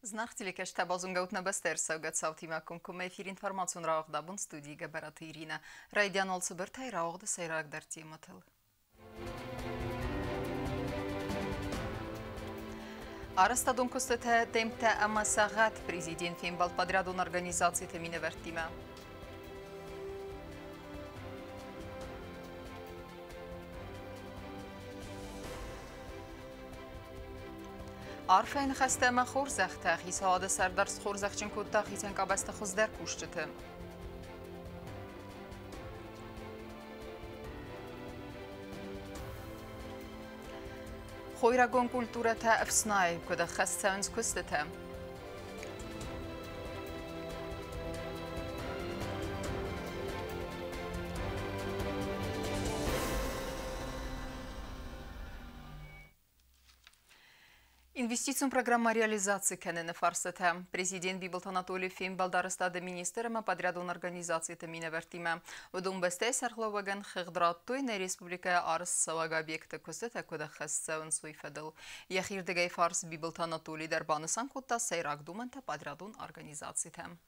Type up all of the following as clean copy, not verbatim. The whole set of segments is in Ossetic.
Зынаргъ телекӕсджытӕ, базонгӕ ут нӕ бӕстӕйы ӕрцӕугӕ цаутимӕ комкоммӕ эфир информацион рауагъд абон студийы Гӕбӕраты Иринӕ. Райдиан цыбыртӕй рауагъды сӕйрагдӕр темӕтыл. Арӕзтадон куыстытӕ, темптӕ ӕмӕ сӕ президент фембӕлд подрядон организациты минӕвӕрттимӕ. Арфӕйы ныхӕстӕ ӕмӕ хорзӕхтӕ хицауады сӕрдар схорзӕхджын кодта хицӕн къабӕзты хуыздӕр кусджыты. Хойрагон культурӕтӕ ӕфснайы, куыд ӕххӕст цӕуынц куыстытӕ. Инвестицион программа реализаци кӕныны фарстытӕ. Президент Бибылты Анатолий фембӕлд арӕзтады министр ӕмӕ подрядон организациты минӕвӕрттимӕ. Уыдон бӕстӕйы сӕргълӕууӕгӕн хыгъд радтой, нӕ республикӕйы арӕзтцӕуӕг объекты куыстытӕ куыд ӕххӕст цӕуынц, уый фӕдыл. Йӕхирдыгӕй фарс Бибылты Анатолий дӕр банысан кодта сӕйраг домӕнтӕ подрядон организацитӕм.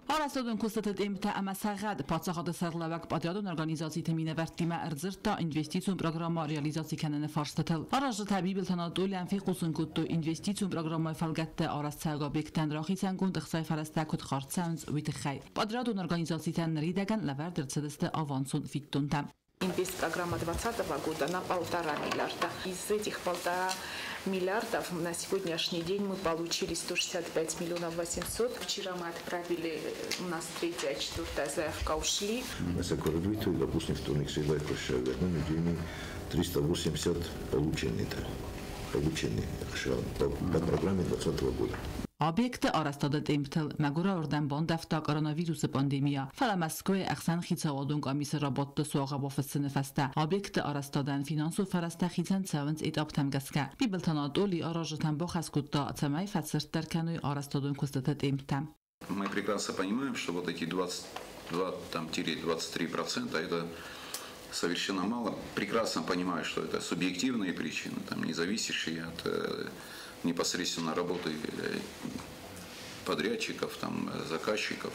Арӕзтадон куыстыты темптӕ ӕмӕ сӕ гъӕд паддзахады сӕргълӕууӕг подрядон организациты минӕвӕрттимӕ ӕрдзырдта инвестицион программӕ реализаци кӕныны фарстытыл. Аразджытӕ Бибылты Анатолийӕн фехъусын кодтой, инвестицион программӕйы фӕлгӕтты арӕзтцӕуӕг объекттӕн рахицӕнгонд ӕхцайы фӕрӕзтӕ куыд хардз цӕуынц, уый тыххӕй. Подрядон организацитӕн ныридӕгӕн лӕвӕрд ӕрцыдысты авансон фиддонтӕ. Инвестпрограмма 2020 года на 1,5 миллиарда. Из этих 1,5 миллиардов на сегодняшний день мы получили 165 миллионов 800. Вчера мы отправили, у нас третья, четвертая заявка ушли. 380 получены, получены по программе 2020 года. Объекты арӕзтады темптыл мӕгуырӕуырдӕм бандӕвта коронавирусы пандемия, фӕлӕ Мӕскуыйы ӕхсӕнхицауадон къамисы рабадты суагъӕ бафыссыны фӕстӕ объекты арӕзтадӕн финансон фӕрӕзтӕ хицӕн цӕуынц этаптӕм гӕсгӕ. Бибылты Анатолий аразджытӕн бахӕс кодта, цӕмӕй фӕцырддӕр кӕной арӕзтадон куыстыты темптӕ. Мы прекрасно понимаем, что вот эти 22, там, 23% это совершенно мало. Прекрасно понимаю, что это субъективные причины, там, не зависящие от непосредственно работы подрядчиков, там, заказчиков.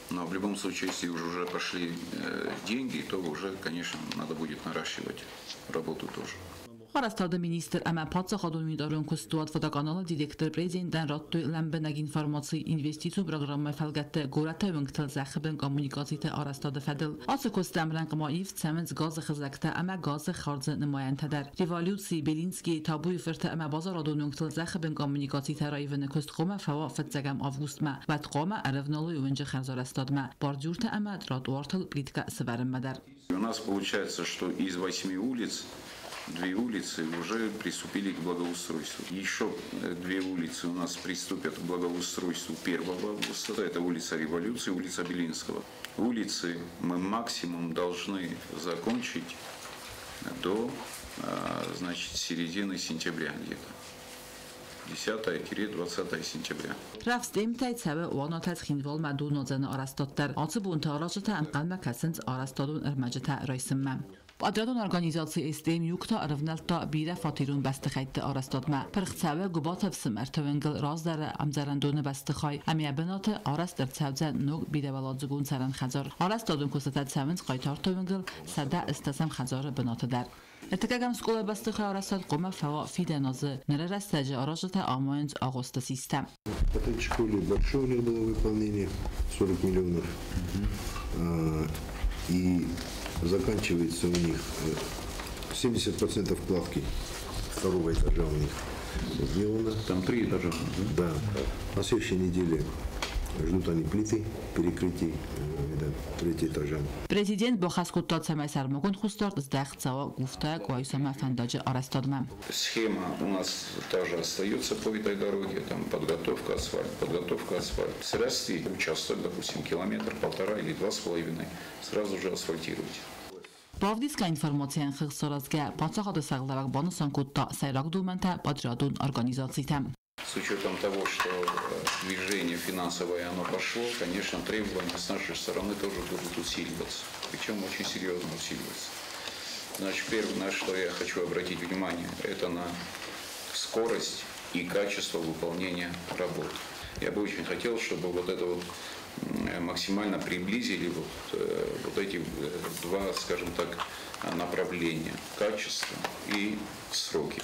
Но в любом случае, если уже пошли деньги, то уже, конечно, надо будет наращивать работу тоже. Арӕзтады министр ӕмӕ паддзахадон унитарон куыстуат Водоканалы директор президентӕн радтой лӕмбынӕг информаци инвестицион программӕйы фӕлгӕтты горӕты уынгтыл зӕххы бын коммуникациты арӕзтады фӕдыл. Ацы куысты ӕмрӕнхъ ма ивд цӕуынц газы хызӕгтӕ ӕмӕ газы хардзы нымайӕнтӕ дӕр. Революцийы, Белинскийы, Табуйы фырты ӕмӕ базарадон уынгтыл зӕххы бын коммуникацитӕ раивыны куыст хъуамӕ фӕуа 1 августмӕ. Уӕд хъуамӕ ӕрӕвналой уынджы хӕрзарӕзтадмӕ, бордюртӕ ӕмӕ тротуартыл плиткӕ сӕвӕрынмӕ дӕр. У нас получается, что из восьми улиц две улицы уже приступили к благоустройству. Еще две улицы у нас приступят к благоустройству 1 августа. Это улица Революции, улица Белинского. Улицы мы максимум должны закончить до, значит, середины сентября где-то. 10-20 сентября. Рӕвдз темптӕй цӕуы Уанатӕ Цхинвалмӕ донуадзӕны арӕзтад дӕр. Ацы бонты аразджытӕ ӕнхъӕлмӕ кӕсынц арӕзтадон ӕрмӕджытӕ райсынмӕ. Подрядон организаци СТМ Юг та ӕрӕвнӕлдта бирӕфатерон бӕстыхӕйтты арӕзтадмӕ. Пырх цӕуы Гуыбаты ӕфсымӕрты уынгыл раздӕры ӕмдзӕрӕндоны бӕстыхай ӕмӕ йӕ бынаты арӕзт ӕрцӕудзӕн ног бирӕуӕладзыгон цӕрӕн хӕдзар. Арӕзтадон куыстытӕ цӕуынц Хъайтарты уынгыл 180-ӕм хӕдзары бынаты дӕр. Ӕртыккӕгӕм скъолайы бӕстыхайы арӕзтад хъуамӕ фӕуа фидӕн азы. Ныры рӕстӕджы аразджытӕ амайынц агъуысты систӕ. По этой школе большое у них было выполнение, 40 миллионов. И заканчивается у них 70% кладки второго этажа у них сделано. Там три этажа. Да. На следующей неделе ждут они плиты перекрытий, это третий этажа. Президент бахӕс кодта, цӕмӕй сӕрмагонд хъусдард здӕхт цӕуа Гуфта Къуайсамӕ фӕндаджы арӕзтадмӕ. Схема у нас также остается по этой дороге, там подготовка асфальт, подготовка асфальт. Срасти участок, допустим, километр, полтора или 2,5, сразу же асфальтировать. Бавдисгӕ информацийӕн хыгъд саразгӕ, паддзахады сӕргълӕууӕг банысан кодта сӕйраг домӕнтӕ подрядон организацитӕм. С учетом того, что движение финансовое оно пошло, конечно, требования с нашей стороны тоже будут усиливаться. Причем очень серьезно усиливаться. Значит, первое, на что я хочу обратить внимание, это на скорость и качество выполнения работ. Я бы очень хотел, чтобы вот это вот максимально приблизили вот эти два, скажем так, направления – качество и сроки.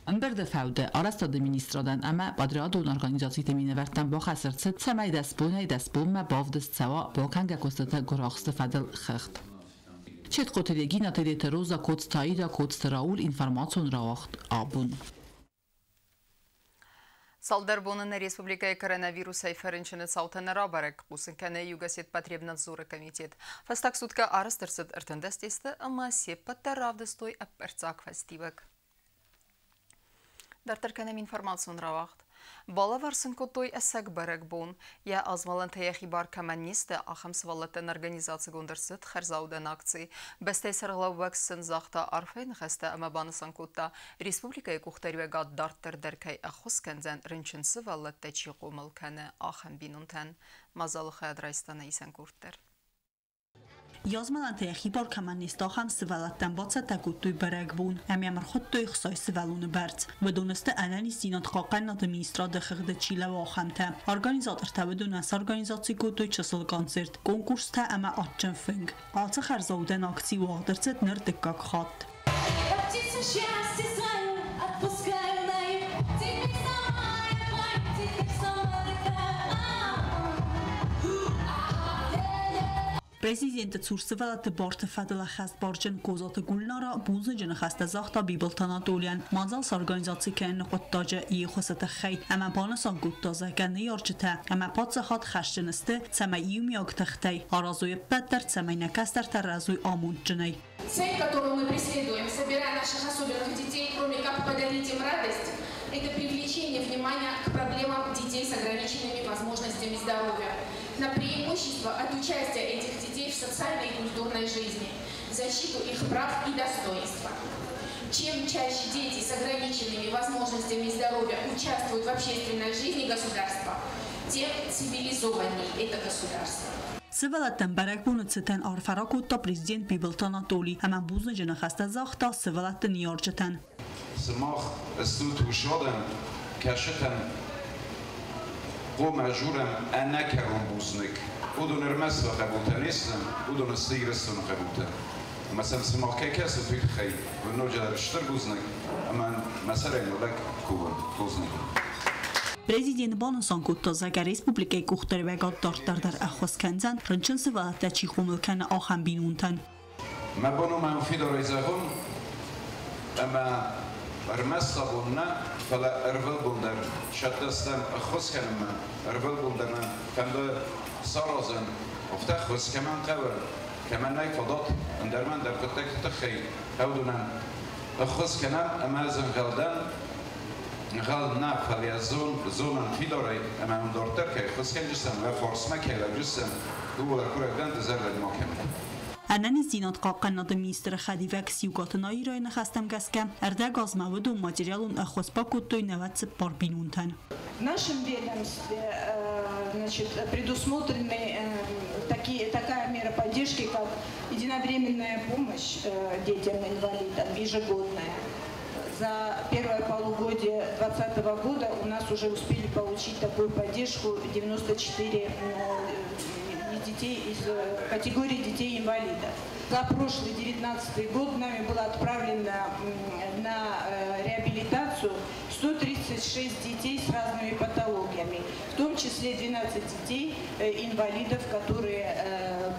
Ӕмбырды фӕуды арӕзтады министрадӕн ӕмӕ подрядон организациты минӕвӕрттӕн бахӕс ӕрцыд, цӕмӕй 10 бонӕй 10 бонмӕ бавдыст цӕуа бакӕнгӕ куыстыты гуырахсты фӕдыл хыгъд. Четхъоты Регина, Тедеты Роза, Коцты Аида, Коцты Рауль, информацион рауагъд «Абон». Цалдӕр боны нӕ республикӕйы коронавирусӕй фӕрынчыны цаутӕ нӕ рабӕрӕг, хъусын кӕны Югосетпотребнадзоры комитет. Фӕстаг суткӕ арӕзт ӕрцыд 13 тесты ӕмӕ се ппӕт дӕр равдыстой ӕппӕрццаг фӕстиуӕг. Дарддӕр кӕнӕм информацион рауагъд. Балӕвар сын кодтой ӕцӕг бӕрӕгбон. Йӕ азмӕлӕнтӕ йӕхи бар кӕмӕн не сты, ахӕм сывӕллӕттӕн организацигонд ӕрцыд хӕрзаудӕн акци. Бӕстӕйы сӕргълӕууӕг сын загъта арфӕйы ныхӕстӕ ӕмӕ банысан кодта, республикӕйы къухдариуӕгад дарддӕр дӕр кӕй ӕххуыс кӕндзӕн рынчын сывӕллӕттӕ чи хъомыл кӕны, ахӕм бинонтӕн. Мадзалы хайад райста нӕ исӕн къорд дӕр. Йе змӕлӕнтӕ йӕхи бар кӕмӕн не сты, ахӕм сывӕллӕттӕн бацӕттӕ кодтой бӕрӕгбон ӕмӕ йӕм ӕрхуыдтой 60 сывӕллоны бӕрц. Уыдон сты ӕнӕниздзинад хъахъхъӕнынады министрады хыгъды чи лӕууы, ахӕмтӕ. Организатортӕ уыдонӕн сорганизаци кодтой чысыл концерт, конкурстӕ ӕмӕ адджын фынг. Ацы хӕрзаудӕн акци уагъд ӕрцыд ныр дыккаг хатт. Птица счастье свое отпускаю на Теперь сама я пою, теперь сама такая. Президенты цур сывӕллӕтты барты фӕдыл ӕххӕстбарджын Козаты Гульнара бузныджы ныхӕстӕ загъта Бибылты Анатолийӕн мадзал сорганизаци кӕныны хъуыддаджы йе ххуысы тыххӕй ӕмӕ банысан кодта, зӕгъгӕ, ныййарджытӕ ӕмӕ паддзахад хӕсджын сты, цӕмӕй иумиаг тыхтӕй аразой ӕппӕт дӕр, цӕмӕй нӕ кӕстӕртӕ рӕзой амондджынӕй. Цель, которую мы преследуем, собирая наших особенных детей, кроме как подарить им радость, это привлечение внимания к проблемам детей с ограниченными возможностями здоровья, на преимущества от участия этих детей в социальной и культурной жизни, защиту их прав и достоинства. Чем чаще дети с ограниченными возможностями здоровья участвуют в общественной жизни государства, тем цивилизованней это государство. Сывӕллӕттӕн бӕрӕгбоны цытӕн арфӕ ракодта президент Бибылты Анатоли ӕмӕ бузныджы ныхӕстӕ загъта сывӕллӕтты ныййарджытӕн. Сымах стут хъус адӕм, кӕцытӕн хъуамӕ дзурӕм ӕнӕкӕрон бузныг. Уыдон ӕрмӕст сӕ хъӕбултӕ не сты, уыдон сты Ирыстоны хъӕбултӕ. Ӕмӕ сӕм сымах кӕй кӕсут, уый тыххӕй уын ноджыдӕр стыр бузныг ӕмӕ мӕ сӕрӕй ныллӕг кувын. Бузныг. Президент банысан кодта, зӕгъгӕ, республикӕйы къухдариуӕгад дарддӕр дӕр ӕххуыс кӕндзӕн, рынчын сывӕллӕттӕ чи хъомыл кӕны, ахӕм бинонтӕн. Мӕ бон у мӕм фидарӕй зӕгъын, ӕмӕ ӕрмӕст абон нӕ, фӕлӕ ӕрвылбон дӕр цӕттӕ стӕм ӕххуыс кӕнынмӕ, ӕрвылбон дӕр нӕ фӕнды саразын, афтӕ ӕххуыс кӕмӕн хъӕуы, кӕмӕн нӕй фадат, ӕндӕр мӕ ӕндӕр хъуыддӕгты тыххӕй уыдонӕн ӕххуыс кӕнӕм ӕмӕ ӕз ӕнхъӕл дӕн, ӕнхъӕл нӕ, фӕлӕ зонын фидарӕй ӕмӕ уын дарддӕр кӕй ӕххуыс кӕнджыстӕм, уӕ фарсмӕ кӕй лӕуджыстӕм, ууыл курӕг дӕн, дызӕрдыг ма кӕнут. Ӕнӕниздзинад хъахъхъӕнынады министры хӕдивӕг Сиукъаты Наирайы ныхӕстӕм гӕсгӕ, ӕрдӕг азмӕ уыдон материалон ӕххуыс бакодтой 94 бинонтӕн. В нашем ведомстве значит, предусмотрены такая мера поддержки, как единовременная помощь детям-инвалидам ежегодная. За первое полугодие 2020 года у нас уже успели получить такую поддержку 94 детей из категории детей-инвалидов. За прошлый 19 год нами было отправлено на реабилитацию 136 детей с разными патологиями, в том числе 12 детей инвалидов, которые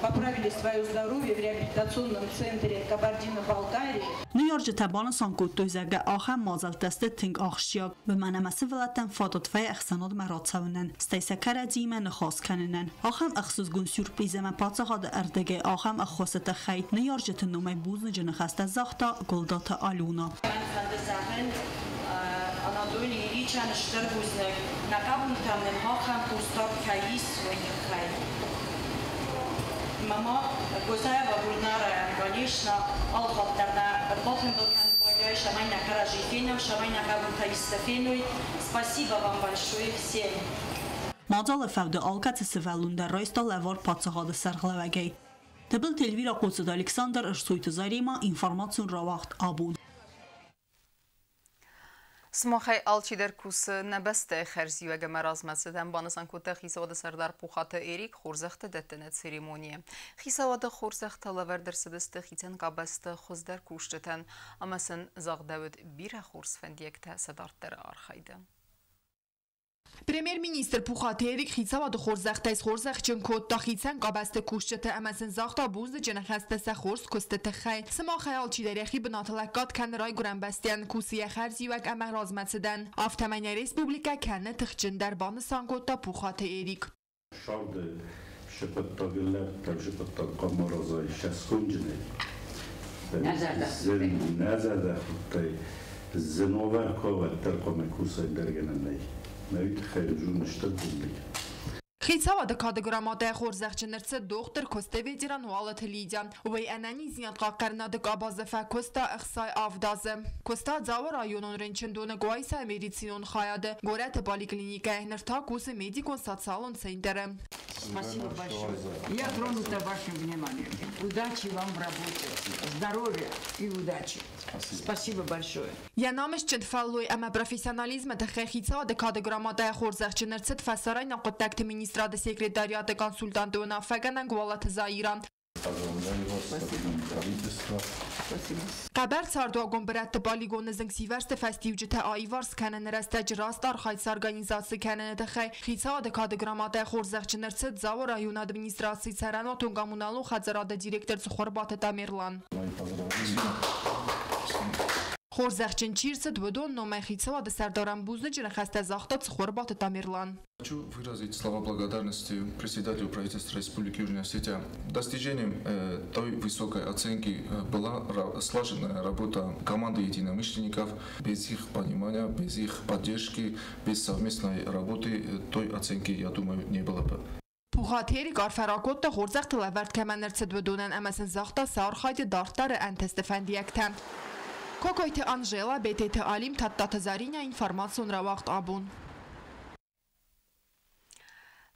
поправили свое здоровье в реабилитационном центре Кабардино-Балкарии. Ныййарджытӕ банысан кодтой, зӕгъгӕ, ахӕм мадзӕлттӕ сты тынг ахсджиаг, уымӕн ӕмӕ сывӕллӕттӕн фадат вӕййы ӕхсӕнадмӕ рацӕуынӕн, стӕй сӕ кӕрӕдзиимӕ ныхас кӕнынӕн. Ахӕм ӕхсызгон сюрприз ӕмӕ паддзахады ӕрдыгӕй ахӕм ӕххуысы тыххӕй ныййарджыты номӕй бузныджы ныхӕстӕ загъта Гуылдаты Алюна. Фӕнды зӕгъын Анатолий Ильичӕн стыр бузныг, нӕ хъӕбултӕм нын ахӕм хъусдард кӕй ис, уый тыххӕй. Мама Гозаева Гульнара, конечно, алхатт дӕр нӕ ӕрбатымбыл кӕны байгӕй, цӕмӕй нӕ кӕрӕдзи фенӕм, цӕмӕй нӕ хъӕбултӕ исты феной. Спасибо вам большое всем. Мадзалы фӕуды алкӕцы сывӕллон дӕр райста лӕвар паддзахады сӕргълӕууӕгӕй. Тыбылты Эльвира, Хъоцыты Александр, Ӕрсойты Зарима, информацион рауагъд «Абон». Сымахӕй алчидӕр кусы нӕ бӕстӕйы хӕрзиуӕг ӕмӕ размӕцыдӕн, банысан кодта хицауады сӕрдар Пухаты Эрик хорзӕхты дӕттыны церемонийы. Хицауады хорзӕхтӕ лӕвӕрд ӕрцыдысты хицӕн къабӕзты хуыздӕр кусджытӕн ӕмӕ сын загъдӕуыд бирӕ хорз фӕндиӕгтӕ сӕ дарддӕры архайды. Премьер-министр Пухаты Эрик хицауады хорзӕхтӕй схорзӕхджын кодта хицӕн къабӕзты кусджыты ӕмӕ сын загъта бузныджы ныхӕстӕ сӕ хорз куысты тыххӕй. Сымахӕй алчидӕр йӕхи бынаты лӕггад кӕны райгуырӕн бӕстӕйӕн, кусы йӕ хӕрзиуӕг ӕмӕ размӕцыдӕн. Афтӕмӕй нӕ республикӕ кӕны тыхджындӕр, банысан кодта Пухаты Эрик. Сӕрды сыппӕттаг лӕппӕг сыппӕттаг хъамаразӕй сӕсхуынджынӕй нӕ зӕрдӕхудтӕй зыновӕр куы хъуамӕ кусай дӕргӕнӕн нӕй. Нӕ уый тыххӕй зоны стыр бузныг. Хицауады кады грамотӕйы хорзӕхджын ӕрцыд дохтыр, куысты ветеран Уалыты Лидия. Уый ӕнӕниздзинад хъахъхъӕнынады къабазы фӕкуыста 67 азы. Куыста Дзауы районон рынчындоны Къуайсайы медицинон хайады, горӕты поликлиникӕйы, ныр та кусы медикон-социалон центры. Спасибо большое. Я тронута вашим вниманием. Удачи вам в работе, здоровья и удачи. Спасибо. Спасибо большое. Йӕ намысджын фӕллой ӕмӕ профессионализмы тыххӕй хицауады кады грамотӕйы хорзӕхджын ӕрцыд фӕсарӕйнаг хъуыддӕгты министрады секретариаты консультанты уынаффӕгӕнӕг Уалыты Заира. Поздравляю вас с правительства. Хъӕбӕр цардуагон бырӕтты полигоны зынгсивӕрзты фӕстиуджытӕ аиварс кӕныны рӕстӕджы раст архайд сорганизаци кӕныны тыххӕй хицауады кады грамотӕйы хорзӕхджын ӕрцыд Дзауы районы администрацийы цӕрӕнуатон-коммуналон хӕдзарады директор Цыхуырбаты Тамерлан. Мои поздравления. Хорзӕхджын чи рцыд, уыдон номӕй хицауады сӕрдарӕн бузныджы ныхӕстӕ загъта Цыхуырбаты Тамерлан. Хочу выразить слова благодарности председателю правительства Республики Южная Осетия. Достижением той высокой оценки была слаженная работа команды единомышленников. Без их понимания, без их поддержки, без совместной работы той оценки, я думаю, не было бы. Пухаты Эрик арфӕ ракодта, хорзӕхты лӕвӕрд кӕмӕн ӕрцыд, уыдонӕн ӕмӕ сын загъта сӕ архайды дарддӕры ӕнтысты фӕндиӕгтӕ. Кокойты Анжела, Бететы Алим, Тадтаты Заринӕ, информацион рауагъд «Абон».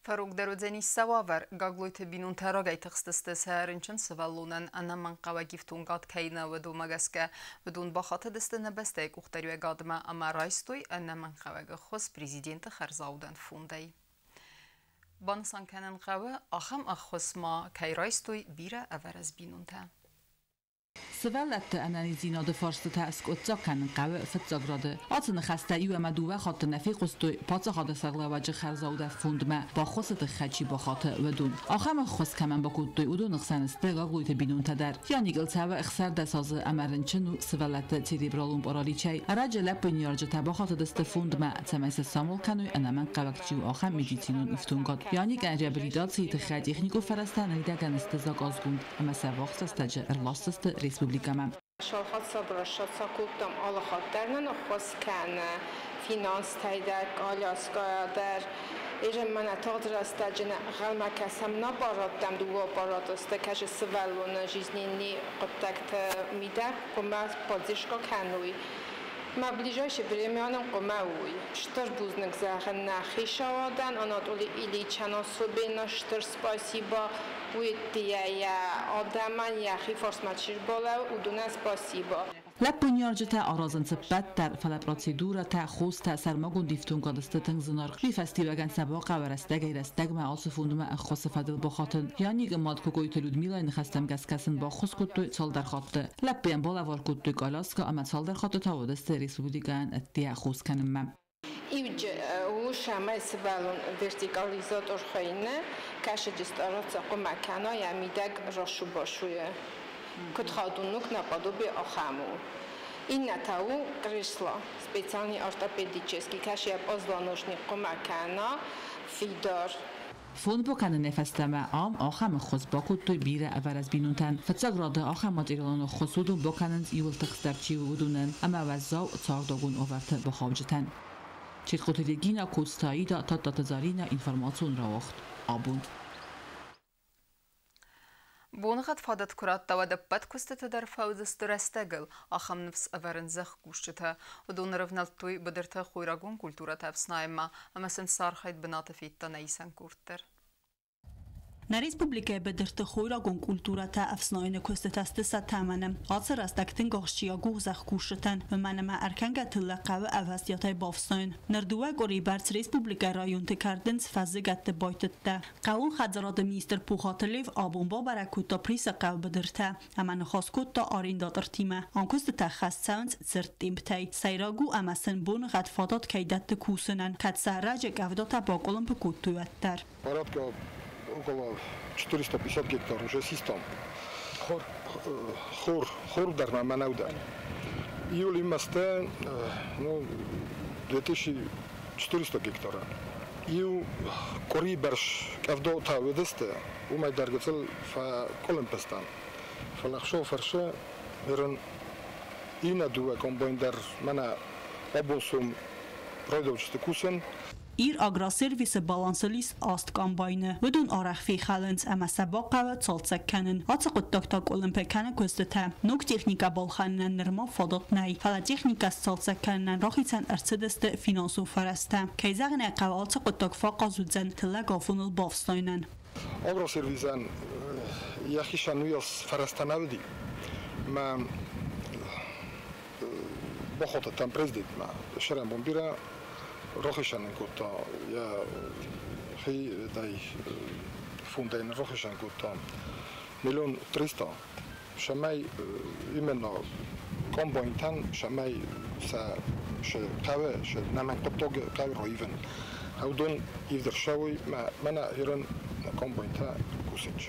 Фӕрогдӕр уыдзӕнис сӕ уавӕр. Гаглойты бинонтӕ рагӕй тыхстысты, сӕ рынчын сывӕллонӕн ӕнӕмӕнгхъӕуӕг ифтонгад кӕй нӕ уыд, уымӕ гӕсгӕ. Уыдон бахатыдысты нӕ бӕстӕйы къухдариуӕгадмӕ ӕмӕ райстой ӕнӕмӕнгхъӕуӕг ӕххуыс президенты хӕрзаудӕн фондӕй. Банысан кӕнын хъӕуы, ахӕм ӕххуыс ма кӕй райстой бирӕ ӕвӕрӕз бинонтӕ. Сывӕллӕтты ӕнӕниздзинады фарстытӕ скъуыддзаг кӕнын хъӕуы фыццаг рады. Ацы ныхӕстӕ иу ӕмӕ дыууӕ хатты нӕ фехъуыстой, паддзахады сӕргълӕууӕджы хӕрзаудӕн фондмӕ баххуысы тыххӕй чи бахаты, уыдон. Ахӕм ӕххуыс кӕмӕн бакодтой, уыдоны хсӕн сты Гаглойты бинонтӕ дӕр. Яникыл цӕуы 16 азы ӕмӕ рынчын у сывӕллӕтты церебралон параличӕй. Ӕрӕджы лӕппуйы ныййарджытӕ бахатыдысты фондмӕ, цӕмӕй сӕ самал кӕной, ӕнӕмӕнгхъӕуӕг чи у, ахӕм медицинон ифтонгад. Яникӕн реабилитацийы тыххӕй техникон фӕрӕзтӕ ныридӕгӕн сты заказгонд ӕмӕ сӕ ввахс рӕстӕджы ӕрласдзысты республикӕмӕ. Сахат обращаться кодтам алы хатт дӕр нын ӕххуыс кӕны финанстӕй дӕр, коляскӕйӕ дӕр. Ирӕн мӕнӕ тагъд рӕстӕджы ӕнхъӕлмӕ кӕсӕм нӕ аппараттӕм, дыууӕ аппараты сты, кӕсы сывӕллоны жизненный хъуыддӕгты мидӕг хъуамӕ поддержка кӕной. Мӕ ближайшее время нын хъуамӕ уой. Стыр бузныг зӕгъын нӕ хицауадӕн, Анатолий Ильичӕн особенно стыр спасибо. Уый йӕ адӕмӕн йӕхи фарсмӕ чи рбалӕууы, уыдонӕн спасибо. Лӕппуйы ныййарджытӕ аразынц ӕппӕт дӕр, фӕлӕ процедурӕтӕ, хостӕ, сӕрмагонд ифтонгад сты тынг зынаргъ. Уый фӕстиуӕгӕн сӕ бахъӕуы рӕстӕгӕй-рӕстӕгмӕ ацы фондмӕ ӕххуысы фӕдыл бахатын. Яникы мад Кокойты Людмилайы ныхӕстӕм гӕсгӕ сын баххуыс кодтой цалдӕр хатты. Лӕппуйӕн балӕвар кодтой коляскӕ ӕмӕ цалдӕр хатты та уыдысты республикӕйӕн ӕддейӕ хос кӕнынмӕ. Иуджы у сӕмӕй сывӕллон вертикализатор хуыйны, кӕсӕджы стараться хъуамӕ кӕна йӕ мидӕг рашу-башуйы. Куыд ходунок наподобие ахӕм у. Иннӕ та у кресло, специальный ортопедический, кӕсы йӕ позвоночник хъуамӕ кӕна фидар. Фонд бакӕныны фӕстӕмӕ ам ахӕм ӕххуыс бакодтой бирӕ ӕвӕрӕз бинонтӕн. Фыццаг рады ахӕм материалон ӕххуыс уыдон бакӕнынц, иууыл тыхстдӕр чи у, уыдонӕн ӕмӕ уӕззау цардуагон уавӕрты бахауджытӕн. Чертхъоты Регина, Коцты Аида, Тадтаты Заринӕ, информацион рауагъд «Абон». Боныгъӕд фадат куы радта, уӕд ӕппӕт куыстытӕ дӕр фӕуыдзысты рӕстӕгыл. Ахӕм ныфс ӕвӕрынц зӕхкусджытӕ. Уыдон ӕрӕвнӕлдтой быдырты хойрагон культурӕтӕ ӕфснайынмӕ ӕмӕ сын сӕ архайд бынаты федта нӕ исӕн къорд дӕр. Нӕ республикӕйы быдырты хойрагон культурӕтӕ ӕфснайыны куыстытӕ сты сӕ тӕмӕны. Ацы рӕстӕг тынг ахсджиаг у зӕхкусджытӕн, уымӕн ӕмӕ ӕркӕнгӕ тыллӕг хъӕуы ӕвӕстиатӕй бафснайын. Ныр дыууӕ къуырийы бӕрц республикӕйы районты кӕрдынц фӕззыгӕтты байтыдтӕ. Хъӕууон хӕдзарады министр Пухаты Лев абон бабӕрӕг кодта Присы хъӕуы быдыртӕ ӕмӕ ныхас кодта арендатортимӕ. Ам куыстытӕ хӕст цӕуынц цырд темптӕй. Сӕйраг у ӕмӕ сын боныгъӕд фадат кӕй дӕтты кусынӕн, кӕд сӕ ӕрӕджы къӕвдатӕ бакъуылымпы кодтой, уӕддӕр. Порядка около 450 гектар уже систам. Хор, хор, хор дӕр ма мӕнӕу дӕр. Июли мӕстӕ, ну, 2400 гектара. Иу къуыри бӕрц къӕвдатӕ уыдысты, уымӕй дӕр гыццыл фӕкъуылымпы стӕм. Фӕлӕ хсӕв фӕрсы нырын иннӕ дыууӕ комбайн дӕр мӕнӕ абон сом райдауджыты кусын. Ир Агросервисы балансыл ис аст комбайны. Уыдон арӕх фехӕлынц ӕмӕ сӕ бахъӕуы цалцӕг кӕнын. Ацы хъуыддаг та къуылымпы кӕны куыстытӕ. Ног техникӕ балхӕнынӕн нырма фадат нӕй, фӕлӕ техникӕ сцалцӕг кӕнынӕн рахицӕн ӕрцыдысты финансон фӕрӕзтӕ. Кӕй зӕгъын ӕй хъӕуы, ацы хъуыддаг фӕахъаз уыдзӕн тыллӕг афоныл бафснайынӕн. Агросервисӕн йӕхицӕн уыйас фӕрӕзтӕ нӕ уыди. Мӕ бахатыдтӕн президентмӕ. Сӕрӕнбон бирӕ рахицӕн кодта йӕ хи фондӕй рахицӕн кодта 1 300 000, цӕмӕй именно комбайнтӕн, цӕмӕй сӕ хъӕуы, сӕ нӕмӕнг хъуыддаг хъӕуы раивын. Уыдон ивд ӕрцӕуой, мӕнӕ ирон комбайнтӕ кусынц.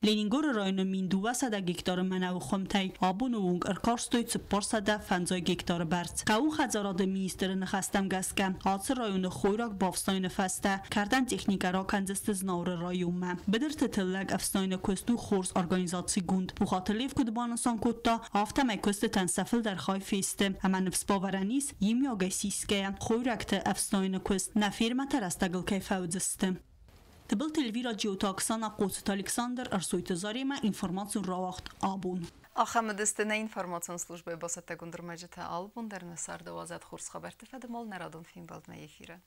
Ленингоры районы 1200 гектары мӕнӕуы хуымтӕй абоны онг ӕркарстой 450 гектары бӕрц. Хъӕууон хӕдзарады министры ныхӕстӕм гӕсгӕ, ацы районы хойраг бафснайыны фӕстӕ кӕрдӕн техникӕ ракӕндзысты Знауыры районмӕ. Быдырты тыллӕг ӕфснайыны куыст у хорз организацигонд. Пухаты Лев куыд банысан кодта, афтӕмӕй куыстытӕн сӕ фылдӕр хай фесты ӕмӕ ныфс бавӕрӕн ис, иумиагӕй сисгӕйӕ, хойрӕгты ӕфснайыны куыст нӕ фермӕтӕ рӕстӕгыл кӕй фӕуыдзысты. Тыбылты Эльвира, Джиоты Оксана, Хъоцыты Александр, Ӕрсойты Заремӕ, информацион рауагъд «Абон». Ахӕм уыдысты нӕ информацион службӕйы бацӕттӕгонд ӕрмӕджытӕ. Алы бон дӕр нӕ царды уадзӕд хорз хабӕртты фӕдыл нӕ радон фембӕлдмӕ эфиры.